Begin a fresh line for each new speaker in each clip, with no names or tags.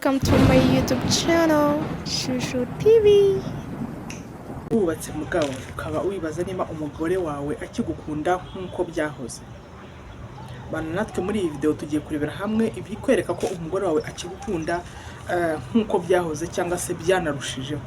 Welcome to my YouTube channel, Shushu TV.
Wubatse mugabo, ukaba wibaza niba umugore wawe akigukunda nk'uko byahoze, bana natwe muri iyi video. Tugiye kurebera hamwe ibikwereka ko umugore wawe akigukunda nk'uko byahoze cyangwa se byanarushijeho.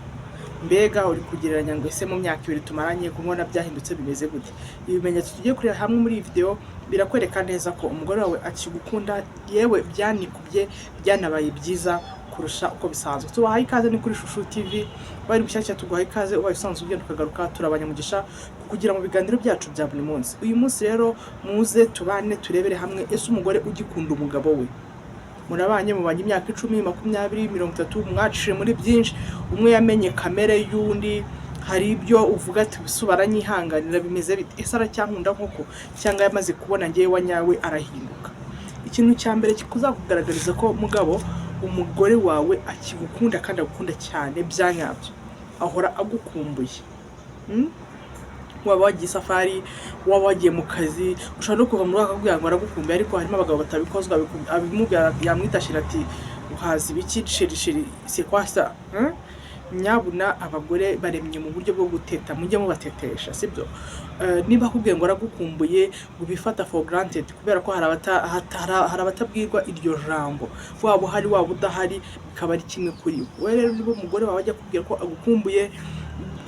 Mbega uri kugereranya ngo ese mu myaka 2 tumaranye kumubona byahindutse, bimeze gute? Ibimenyetso tugiye kureba hamwe muri iyi video birakwereka neza ko umugore wawe akigukunda, yewe byanikubye, byanabaye byiza kurusha uko bisanzwe. Tubahaye ikaze, ni kuri Shushu TV. Bari mushyashya, tuguhaye ikaze. Ubaye usanzwe ugenda ukagaruka, turabanyamugisha kugira mu biganiro byacu bya buri munsi. Uyu munsi rero muze tubane, turebere hamwe ese umugore ugikunda umugabo we. Murabanye, mubanye imyaka 10, 20, 30, mwaciye muri byinshi, umwe yamenye kamere y'undi. Hari ibyo uvuga ati: "Ese baranyihanganira, bimeze bite? Ese aracyankunda nk'uko, cyangwa yamaze kubona ngewe wa nyawe arahinduka?" Ikintu cya mbere kikuzakugaragariza ko mugabo umugore wawe akigukunda kandi agukunda cyane bya nyabyo, ahora agukumbuye. Waba wagiye isafari, waba wagiye mu kazi, ushobora no kuva mu rugo akakubwira ngo aragukumbuye. Ariko harimo abagabo batabikozwa, abimubwira yamwitashira ati: "Uhaza ibiki chéri? Chéri, c'est quoi ça, hein?" Nyabuna abagore baremye mu buryo bwo guteta, mujye mubatetesha, sibyo? Niba akubwiye ngo aragukumbuye, ubifata for granted, kubera ko hari abatabwirwa iryo jambo. Waba uhari, waba udahari, bikaba ari kimwe kuri bo. Wowe rero niba umugore wawe ajya akubwira ko agukumbuye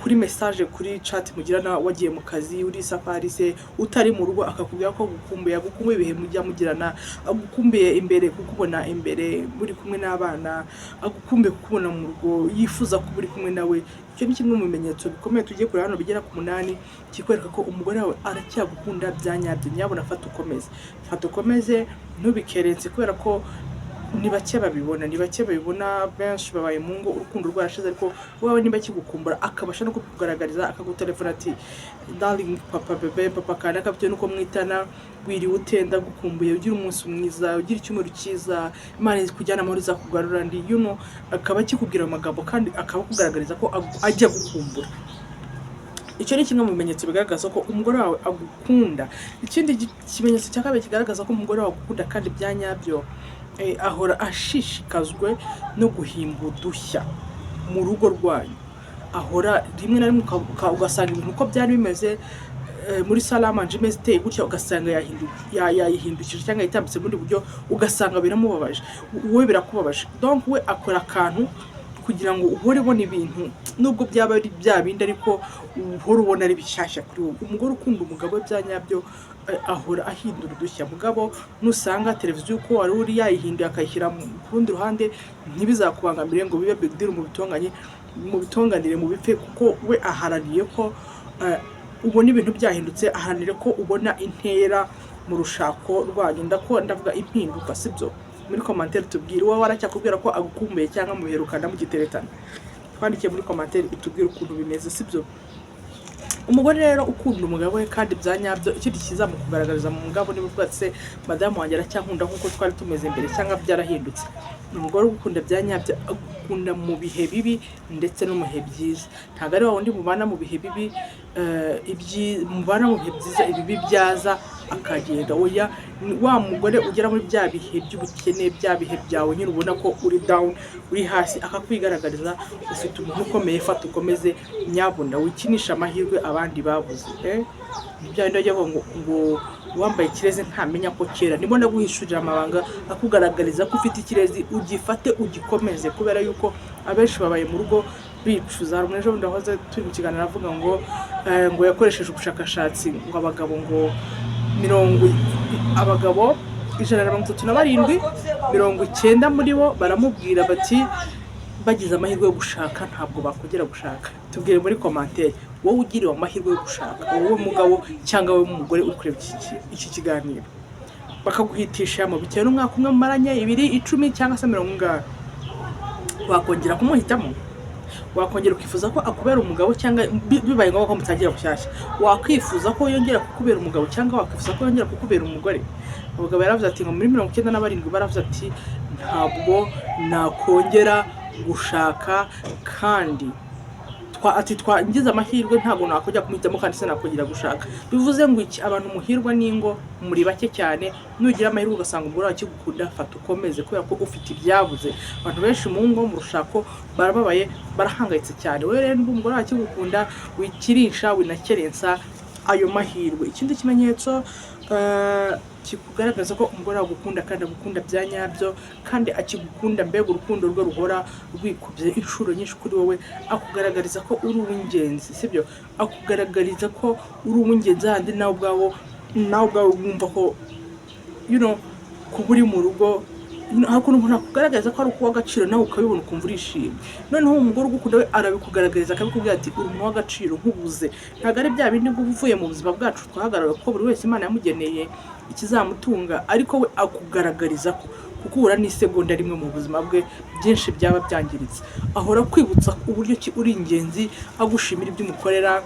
kuri message, kuri chat mugirana, wagiye mu kazi, uri safari se, utari mu rugo, akakubwira ko agukumbuye, agukumbuye ibihe mujya mugirana, agukumbuye imbere kukubona imbere muri kumwe n'abana, agukumbuye kukubona mu rugo, yifuza kuba uri kumwe nawe, icyo ni kimwe mu bimenyetso bikomeye tugiye kureba hano bigera ku munani kikwereka ko umugore wawe aracyagukunda bya nyabyo. Nyabuna fata ukomeze, fata ukomeze, ntubikerense, kubera ko ni bake babibona, ni bake babibona. Benshi babaye mu ngo urukundo rwarashize, ariko wowe niba akigukumbura, akabasha no kukugaragariza, akagutelefona ati: "Darling, papa, bébé, papa kanaka," bitewe n'uko mwitana, "wiriwe ute? Ndagukumbuye, ugira umunsi mwiza, ugira icyumweru cyiza, Imana ikujyana amahoro, izakugarura ndi," akaba akikubwira ayo magambo kandi akaba akugaragariza ko ajya gukumbura. Icyo ni kimwe mu bimenyetso bigaragaza ko umugore wawe agukunda. Ikindi kimenyetso cya kabiri kigaragaza ko umugore wawe agukunda kandi bya nyabyo, ahora ashishikazwe no guhimba udushya mu rugo rwanyu. Ahora rimwe na rimwe ugasanga ibintu uko byari bimeze muri salle à manger imeze iteye gutya, ugasanga yayihindukije cyangwa yayitambitse mu bundi buryo, ugasanga biramubabaje, wowe birakubabaje. Donc we akora akantu kugira ngo uhore ubona ibintu, nubwo byaba ari bya bindi, ariko uhore ubona ari bishyashya kuri wowe. Umugore ukunda umugabo we bya nyabyo ahora ahindura udushya. Mugabo, nusanga televiziyo uko wari uri yayihinduye akayishyira ku rundi ruhande, ntibizakubangamire ngo bibe big deal, mu bitonganye, mu bitonganire, mu bipfe, kuko we aharaniye ko ubona ibintu byahindutse, aharanira ko ubona intera mu rushako rwanyu. Ndako ndavuga impinduka, sibyo? Muri commentaire tubwire, wowe waracyakubwira ko agukumbuye cyangwa mubiherukana mugiteretana? Twandikiye muri commentaire utubwire ukuntu bimeze, sibyo? Umugore rero ukunda umugabo we kandi bya nyabyo, ikindi kizamukugaragariza mu mugabo, niba uvuga ati: "Se madamu wanjye aracyankunda nk'uko twari tumeze mbere cyangwa byarahindutse?" Ni umugore ugukunda bya nyabyo, agukunda mu bihe bibi ndetse no mu bihe byiza. Ntabwo ari wa wundi mubana mu bihe bibi, mubana mu bihe byiza, ibibi byaza akagenda. Oya, ni wa mugore ugera muri bya bihe by'ubukene, bya bihe byawe nyine ubona ko uri down, uri hasi, akakwigaragariza. Ufite umuntu ukomeye, fata ukomeze. Nyabuna wikinisha amahirwe abandi babuze, eh? Bya bindi bajya bavuga ngo uwambaye ikirezi ntamenya ko kera. Nibwo ndaguhishurira amabanga akugaragariza ko ufite ikirezi, ugifate ugikomeze, kubera yuko abenshi babaye mu rugo bicuza. Hari umuntu ejo bundi wahoze turi mu kiganiro avuga ngo yakoresheje ubushakashatsi, ngo abagabo ngo mirongo abagabo 137, 90 muri bo baramubwira bati bagize amahirwe yo gushaka ntabwo bakongera gushaka. Tubwire muri commentaire, wowe ugiriwe amahirwe yo gushaka, wowe mugabo cyangwa wowe mugore uri kureba iki kiganiro, bakaguhitishamo bitewe n'umwaka umwe mumaranye, 2, 10 cyangwa se mirongo ingahe, wakongera kumuhitamo? Wakongera ukifuza ko akubera umugabo, cyangwa bibaye ngombwa ko mutangira bushyashya, wakwifuza ko yongera kukubera umugabo cyangwa wakwifuza ko yongera kukubera umugore? Abagabo yaravuze ati ngo muri 97 baravuze ati: "Ntabwo nakongera gushaka kandi Ati ngize amahirwe ntabwo nakujya kumuhitamo kandi sinakongera gushaka. Bivuze ngo iki? Abantu muhirwa n'ingo muri bake cyane. Nugira amahirwe ugasanga umugore wawe akigukunda, fata ukomeze, kubera ko ufite ibyabuze. Abantu benshi mu ngo, mu rushako, barababaye, barahangayitse cyane. Wowe rero niba umugore wawe akigukunda, wikirisha, winakerensa ayo mahirwe. Ikindi kimenyetso kikugaragaza ko umugore wawe agukunda kandi agukunda bya nyabyo kandi akigukunda, mbega urukundo rwe ruhora rwikubye inshuro nyinshi kuri wowe, akugaragariza ko uri uw'ingenzi, sibyo? Akugaragariza ko uri uw'ingenzi handi nawe ubwawe wumva ko kuba uri mu rugo, hari ukuntu umuntu akugaragariza ko ari uw'agaciro, nawe ukabibona ukumva urishimye. Noneho umugore ugukunda we arabikugaragariza, akabikubwira ati: "Uri umuntu w'agaciro, nkubuze." Ntabwo ari bya bindi ngo uvuye mu buzima bwacu twahagarara, kuko buri wese Imana yamugeneye ikizamutunga, ariko we akugaragariza ko kukubura n'isegonda rimwe mu buzima bwe byinshi byaba byangiritse. Ahora akwibutsa uburyo ki uri ingenzi, agushimira ibyo umukorera,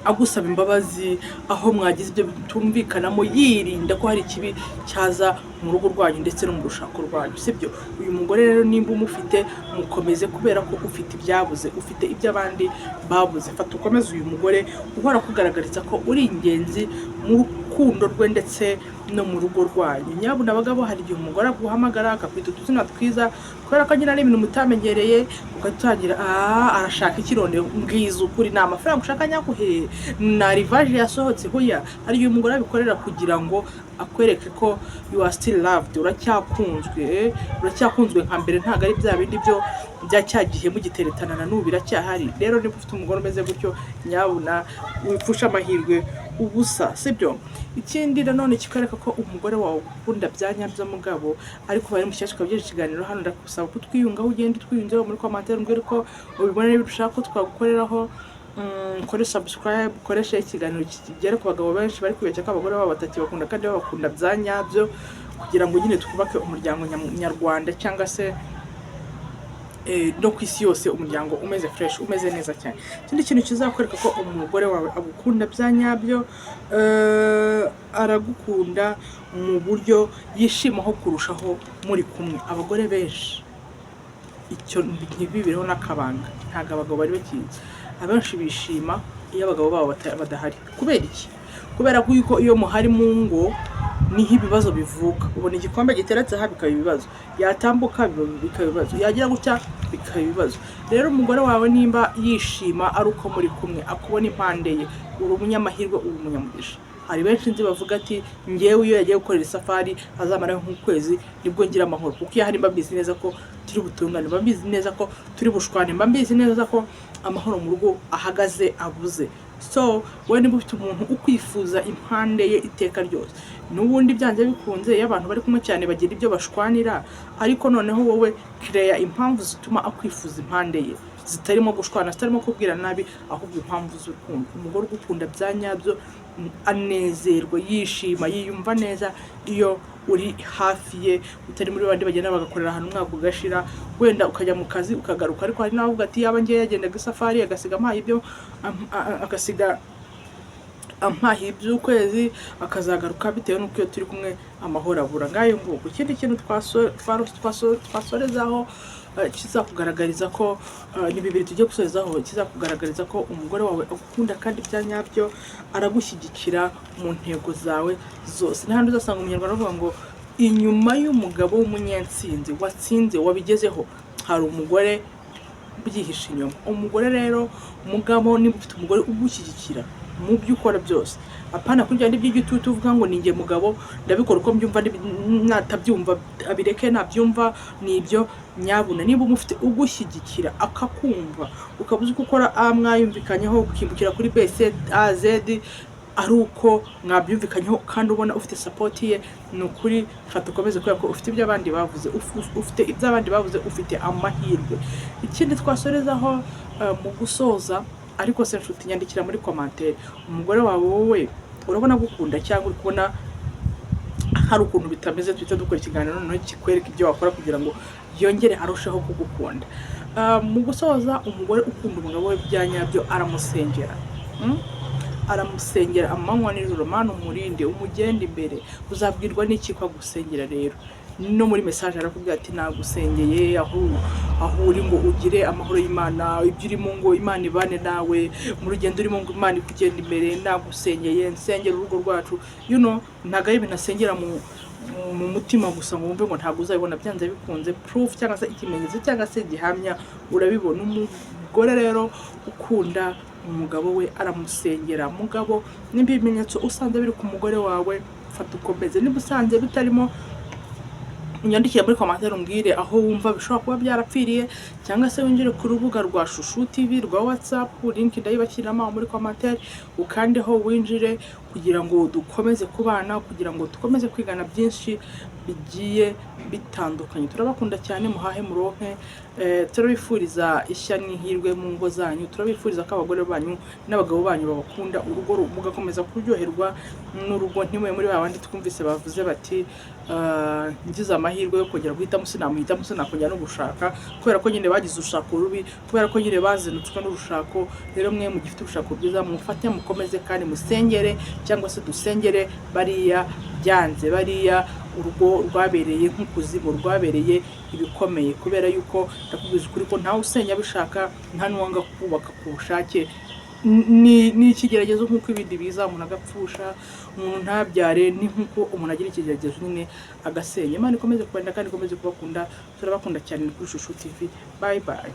agusaba imbabazi aho mwagize ibyo bitumvikanamo, yirinda ko hari ikibi cyaza mu rugo rwanyu ndetse no mu rushako rwanyu, sibyo? Uyu mugore rero nimba umufite, mukomeze, kubera ko ufite ibyabuze, ufite ibyo abandi babuze. Fata ukomeze uyu mugore uhora akugaragariza ko uri ingenzi mu rukundo rwe ndetse no mu rugo rwanyu. Nyabuna abagabo, hari igihe umugore aguhamagara akakwita utuzina twiza, kubera ko nyine ari ibintu mutamenyereye, ugatangira: "Ah, arashaka iki none? Mbwiza ukuri, ni amafaranga ushaka nyaguhe? Ni arrivage yasohotse?" Hoya, hari igihe umugore abikorera kugira ngo akwereke ko you are still loved, uracyakunzwe, uracyakunzwe nka mbere, ntabwo ari bya bindi byo bya cya gihe mugiteretana, na n'ubu biracyahari. Rero niba ufite umugore umeze gutyo, nyabuna wipfusha amahirwe ubusa, sibyo? Ikindi nanone kikwereka ko umugore wawe ugukunda bya nyabyo, mugabo ariko bari mushyashya ukaba ugejeje ikiganiro hano, ndagusaba kutwiyungaho, ugende utwiyunzeho muri commentaire, umbwire uko ubibona niba ushaka ko twagukoreraho. Ukore subscribe, ukoreshe ikiganiro kigere ku bagabo benshi bari kwibeshya ko abagore babo batakibakunda kandi babakunda bya nyabyo, kugira ngo nyine twubake umuryango nyarwanda cyangwa se no ku isi yose, umuryango umeze fresh, umeze neza cyane. Ikindi kintu kizakwereka ko umugore wawe agukunda bya nyabyo, aragukunda mu buryo yishimaho kurushaho muri kumwe. Abagore benshi, icyo ntibibireho n'akabanga, ntabwo abagabo bari bakizi, abenshi bishima iyo abagabo babo badahari. Kubera iki? Kubera ko yuko iyo muhari mu ngo niho ibibazo bivuka. Ubona igikombe giteretse aha bikaba ibibazo, yatambuka bikaba ibibazo, yagira gutya bikaba ibibazo. Rero umugore wawe nimba yishima ari uko muri kumwe, akubona impande ye, uri umunyamahirwe, uri umunyamugisha. Hari benshi nzi bavuga ati: "Ngewe iyo yagiye gukorera isafari azamara nk'ukwezi nibwo ngira amahoro, kuko iyo ahari mba mbizi neza ko turi butungane, mba mbizi neza ko turi bushwane, mba mbizi neza ko amahoro mu rugo ahagaze abuze." So wowe niba ufite umuntu ukwifuza impande ye iteka ryose, n'ubundi byanze bikunze iyo abantu bari kumwe cyane bagira ibyo bashwanira, ariko noneho wowe create impamvu zituma akwifuza impande ye, zitarimo gushwana, zitarimo kubwira nabi, ahubwo impamvu z'urukundo. Umugore ugukunda bya nyabyo anezerwa, yishima, yiyumva neza iyo uri hafi ye, utari muri bandi bagenda bagakorera ahantu umwaka ugashira, wenda ukajya mu kazi ukagaruka. Ariko hari n'abavuga ati: "Yaba ngewe yagendaga isafari agasiga ampaye ibyo agasiga ampaye iby'ukwezi akazagaruka, bitewe n'uko iyo turi kumwe amahoro abura." Ngayo nguko. Ikindi kintu twasorezaho kizakugaragariza ko ni bibiri tugiye gusorezaho kizakugaragariza ko umugore wawe agukunda kandi bya nyabyo, aragushyigikira mu ntego zawe zose. N'ahandi uzasanga umunyarwanda avuga ngo inyuma y'umugabo w'umunyensinzi watsinze, wabigezeho, hari umugore ubyihishe inyuma. Umugore rero, umugabo, niba ufite umugore ugushyigikira mu byo ukora byose, apana kurya n'iby'igitutu uvuga ngo: "Ni njye mugabo, ndabikora uko mbyumva, natabyumva abireke, nabyumva ni ibyo." Nyabuna niba umufite ugushyigikira, akakumva, ukaba uzi ko ukora a mwayumvikanyeho, ukimukira kuri b, c, a, z ari uko mwabyumvikanyeho, kandi ubona ufite support ye, ni ukuri fata ukomeze, kubera ko ufite ibyo abandi bavuze, ufite ibyo abandi babuze, ufite amahirwe. Ikindi twasorezaho mu gusoza, ariko se nshuti, nyandikira muri commentaire: umugore wawe wowe urabona agukunda cyangwa uri kubona hari ukuntu bitameze? Tuhita dukora ikiganiro noneho kikwereka ibyo wakora kugira ngo yongere arusheho kugukunda. Mu gusoza, umugore ukunda umugabo we bya nyabyo aramusengera. Aramusengera amanywa nijoro: "Mana, umurinde, umugende imbere." Uzabwirwa n'iki ko agusengera? Rero No muri message arakubwira ati: "Nagusengeye aho uri ngo ugire amahoro y'Imana, ibyo urimo ngo Imana ibane nawe, mu rugendo urimo ngo Imana ikugenda imbere, nagusengeye, nsengera urugo rwacu." Ntabwo ari ibintu asengera mu mutima gusa ngo wumve ngo ntabwo uzabibona. Byanze bikunze, proof cyangwa se ikimenyetso cyangwa se gihamya urabibona. Umugore rero ukunda umugabo we aramusengera. Mugabo, nimba ibimenyetso usanze biri ku mugore wawe, fata ukomeze. Niba usanze bitarimo, unyandikire muri commentaire umbwire aho wumva bishobora kuba byarapfiriye, cyangwa se winjire ku rubuga rwa Shushu TV rwa WhatsApp, link ndayibashyiriramo aho muri commentaire, ukandeho winjire kugira ngo dukomeze kubana, kugira ngo dukomeze kwigana byinshi bigiye bitandukanye. Turabakunda cyane, muhahe muronke. Turabifuriza ishya n'ihirwe mu ngo zanyu. Turabifuriza ko abagore banyu n'abagabo banyu babakunda, urugo mugakomeza kuryoherwa n'urugo, ntimwe muri ba bandi twumvise bavuze bati: "Ah, ngize amahirwe yo kongera guhitamo sinamuhitamo, sinakongera no gushaka," kubera ko nyine bagize urushako rubi, kubera ko nyine bazinutswe n'urushako. Rero mwe mugifite urushako rwiza, mufate mukomeze kandi musengere, cyangwa se dusengere bariya byanze, bariya urugo rwabereye nk'ukuzimu, rwabereye ibikomeye, kubera yuko ndakubwiza ukuri ko ntawe usenya abishaka, nta n'uwanga kubaka ku bushake. Ni ikigeragezo nk'uko ibindi biza, umuntu agapfusha, umuntu ntabyare, ni nk'uko umuntu agira ikigeragezo nyine agasenya. Imana ikomeze kubarinda kandi ikomeze kubakunda. Turabakunda cyane. Ni kuri Shushu TV. Bye bye.